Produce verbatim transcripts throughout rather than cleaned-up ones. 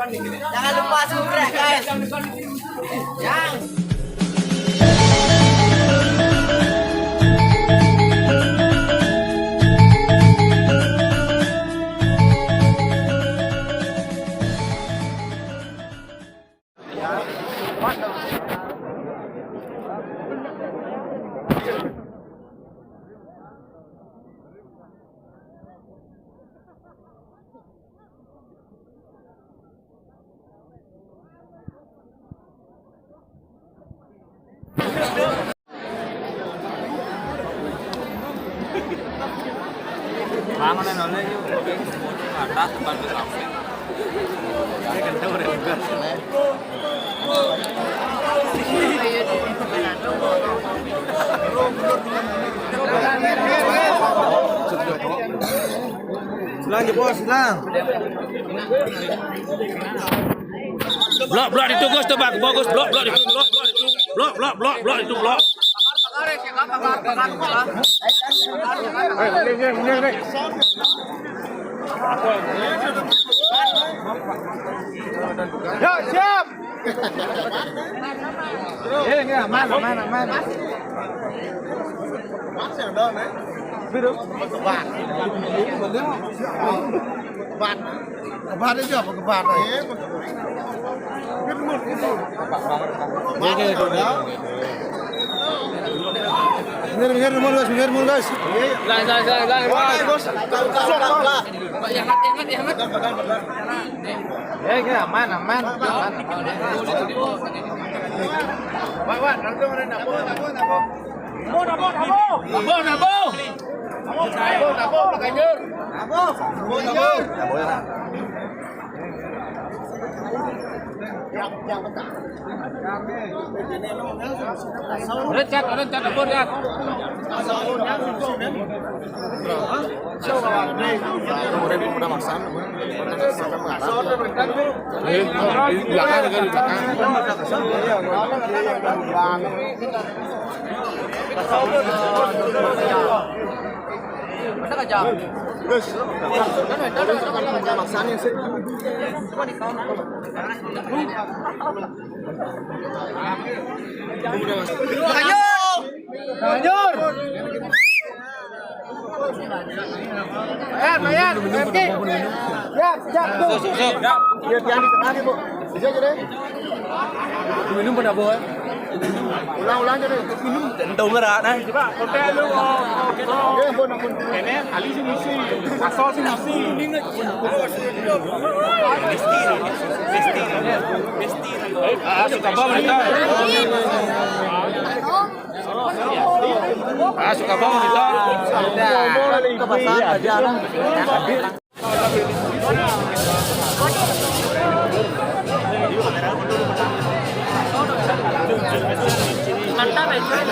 Jangan lupa subscribe, guys. Yang Silang, Jepos, silang. Blok, blok itu, Gus, tuh, Bang. Bagus, blok, blok itu, blok, blok itu. Blok, blok, blok, blok itu, blok. Ya, siap. Ini, ini aman, aman, aman. Kebat aja apa kebat? Minggir, minggir, mundur, guys, minggir, mundur, guys. Pelan, pelan, pelan, pelan, pelan. Bos. Ya, ya, aman, aman, aman, aman. Wah, wah, langsung ada dapur, dapur, dapur. Dapur, dapur, dapur. Dapur, dapur. Dapur, dapur, Pak Ganjar. Dapur, dapur. Dapur, ya. Yang, yang petang. Udah cat, udah cat, dapur cat. Udah masan, udah masan. Eh, di belakang, di belakang. Ada aja. Guys, masan sih. Ayo. Lanjut. Bayar, bayar, ganti. Siap, siap, tuh. Siap, siap. Biar dia di tengah nih, Bu. Bisa aja deh. Minum pada, Bu. Ulang, ulang aja deh. Minum dan tahu ngerak, nah. Coba, kontak lu, oh, oh, oh. Ya, ampun, ampun. Ini, alih si misi. Asal si misi. Ah, suka banget. Ah, suka banget kita. Udah, ke pasar aja lah. Mantap, ya, cuy.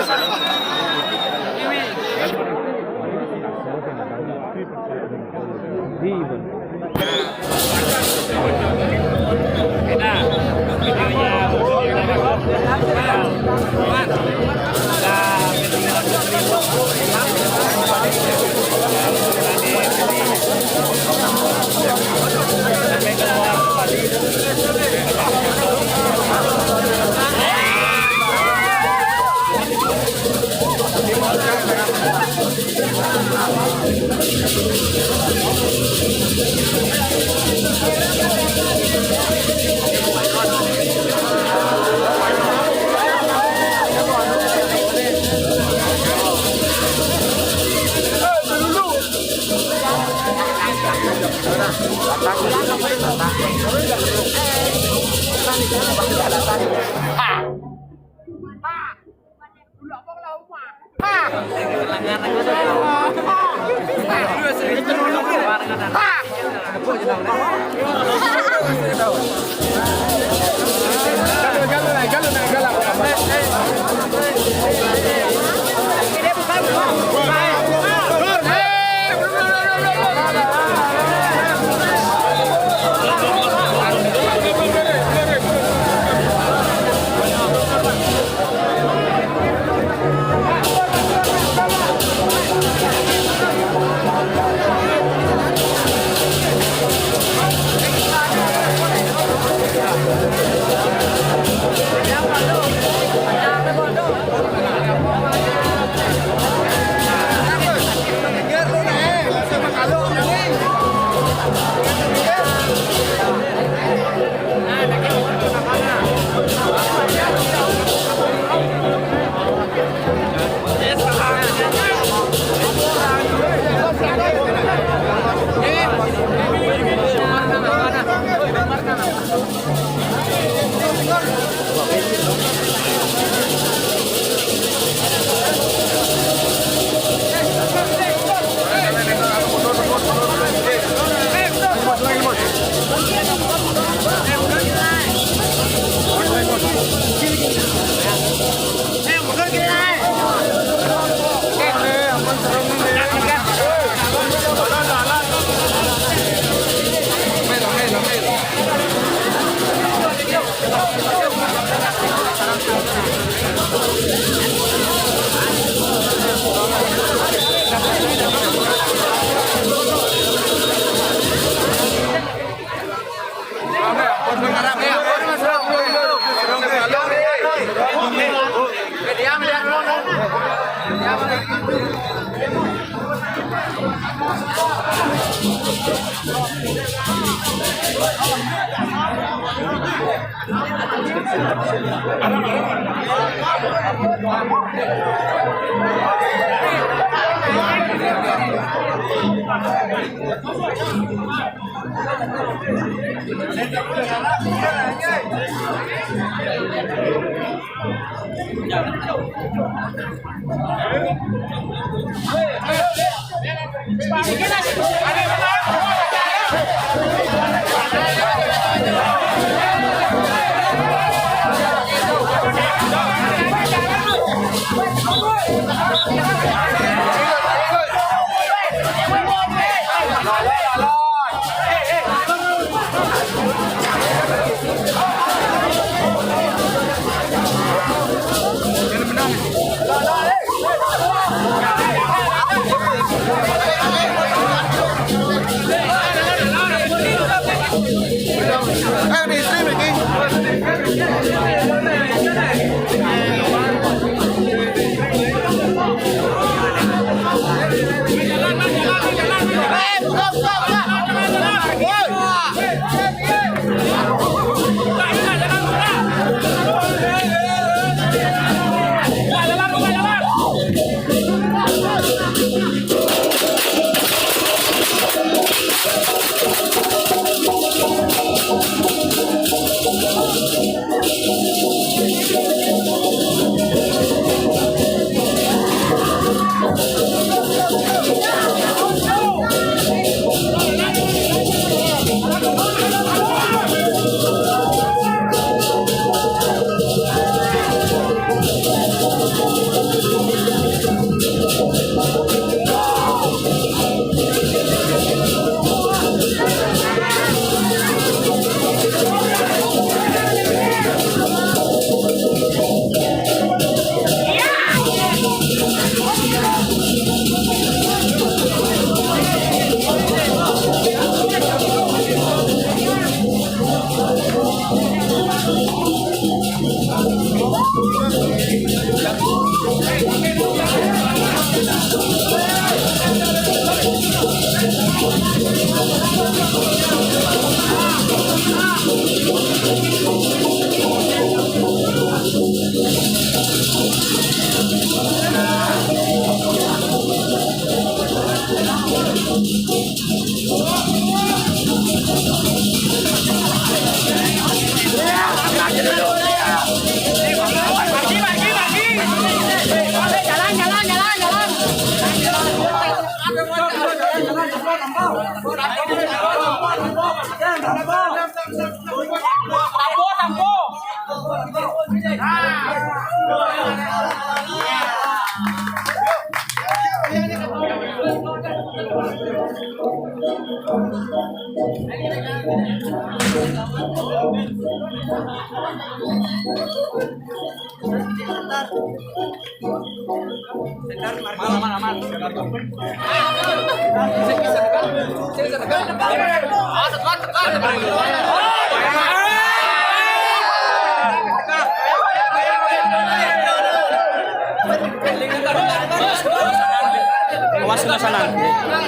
Awas kena sana.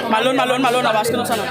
Malun, malun, malun, awas kena sana.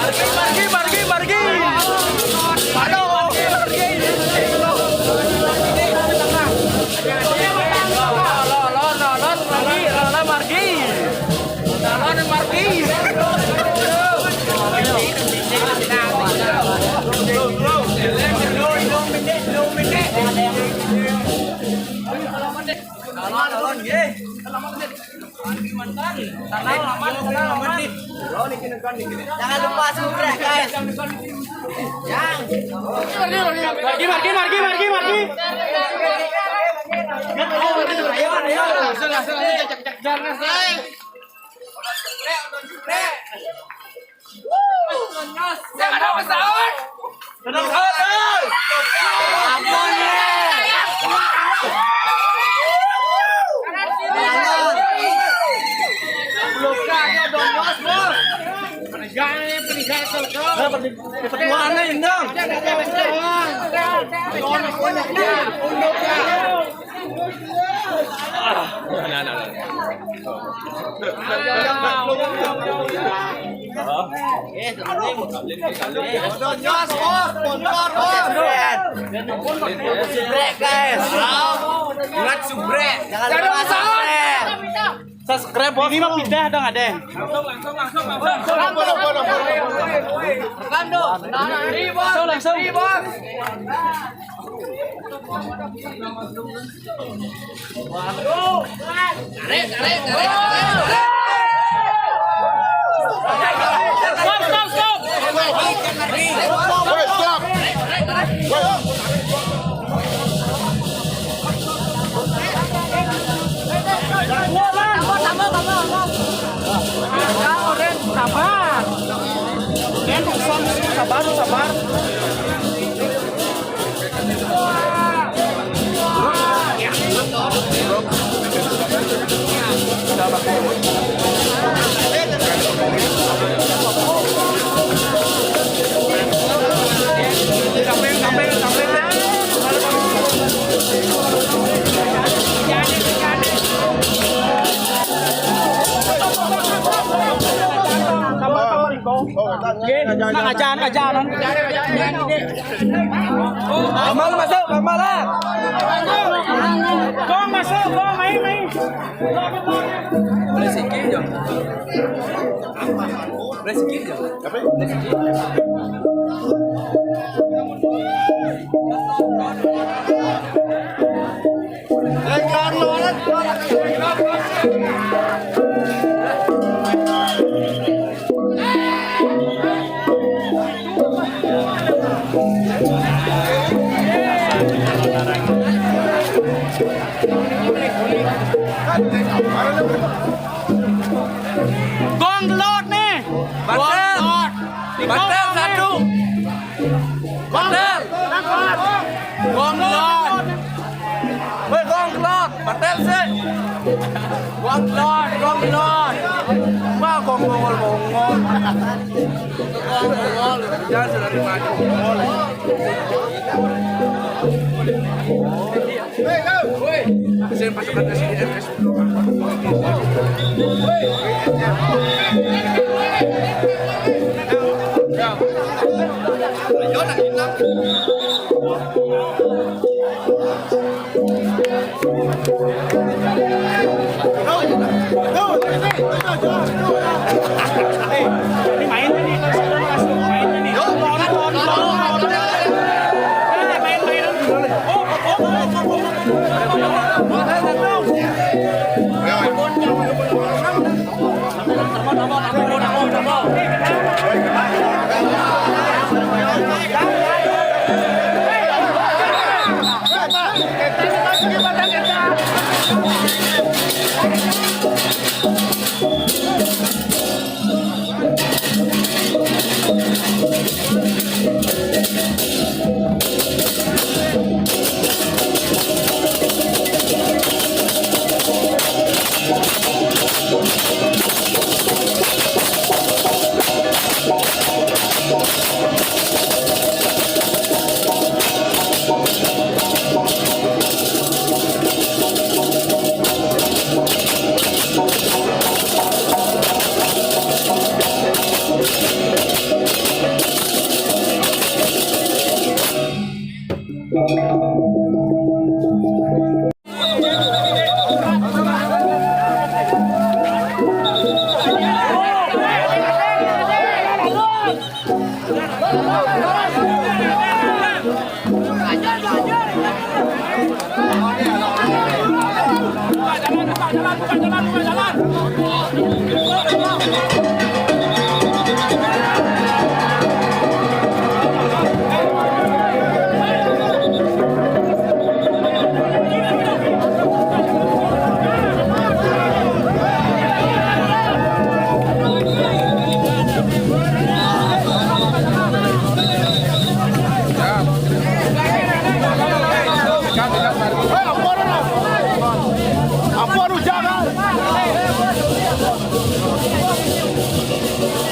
Margi, margi, margi, margi. Aduh, margi, margi. Lon, lon, lon, lon, margi, lon, lon, margi. Lon, lon, margi. Lon, lon, nggih. Jangan lupa subscribe, guys. Yang. Margi, margi, margi, margi, margi. Ayo, ayo, ayo. Langsung, langsung, langsung. Cek, cek, cek, cek. Jangan lupa sahur. Sponsor, bos. Subrek, guys. Ingat subrek. Jangan lupa subscribe. Subscribe, bos. Ini mah pindah dong, ada. Langsung, langsung. Tarik, tarik, tarik, tarik, tarik. Stop, stop, stop. Woi, stop. Woi. Sabar. Sabar, sabar. Nang ajan, ajan. Kamal masuk, Kamal lah. Kong masuk, Kong, main, main. Boleh sikit je. Boleh sikit je. Apa? Boleh sikit. Gong Lord nih. Batel. Batel satu. Batel. Gong Lord. Woi, Gong Lord. Batel sih. Gong Lord, Gong Lord. Wah, Gong Mongol, Mongol. Mongol, Mongol. Jangan saudari maju, Mongol. Saya pasukan S D F S.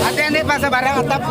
Ate, ande pasa barang atap.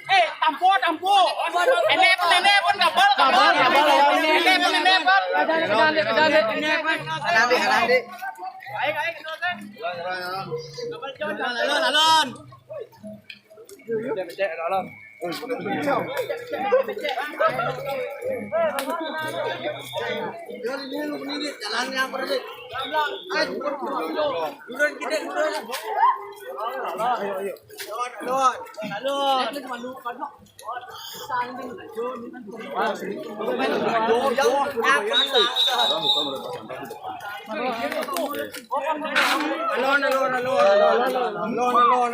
Eh, tampo, tampo. Ene pun, ene pun kabel, kabel. Ene pun, ene pun. Nanti, nanti. Alon, alon. Alon, alon, alon. Lawan, lawan.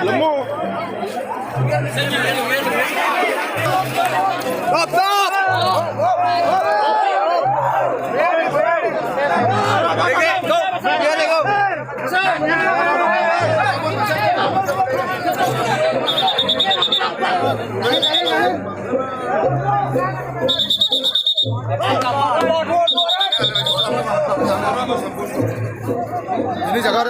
Lemu. Stop, stop!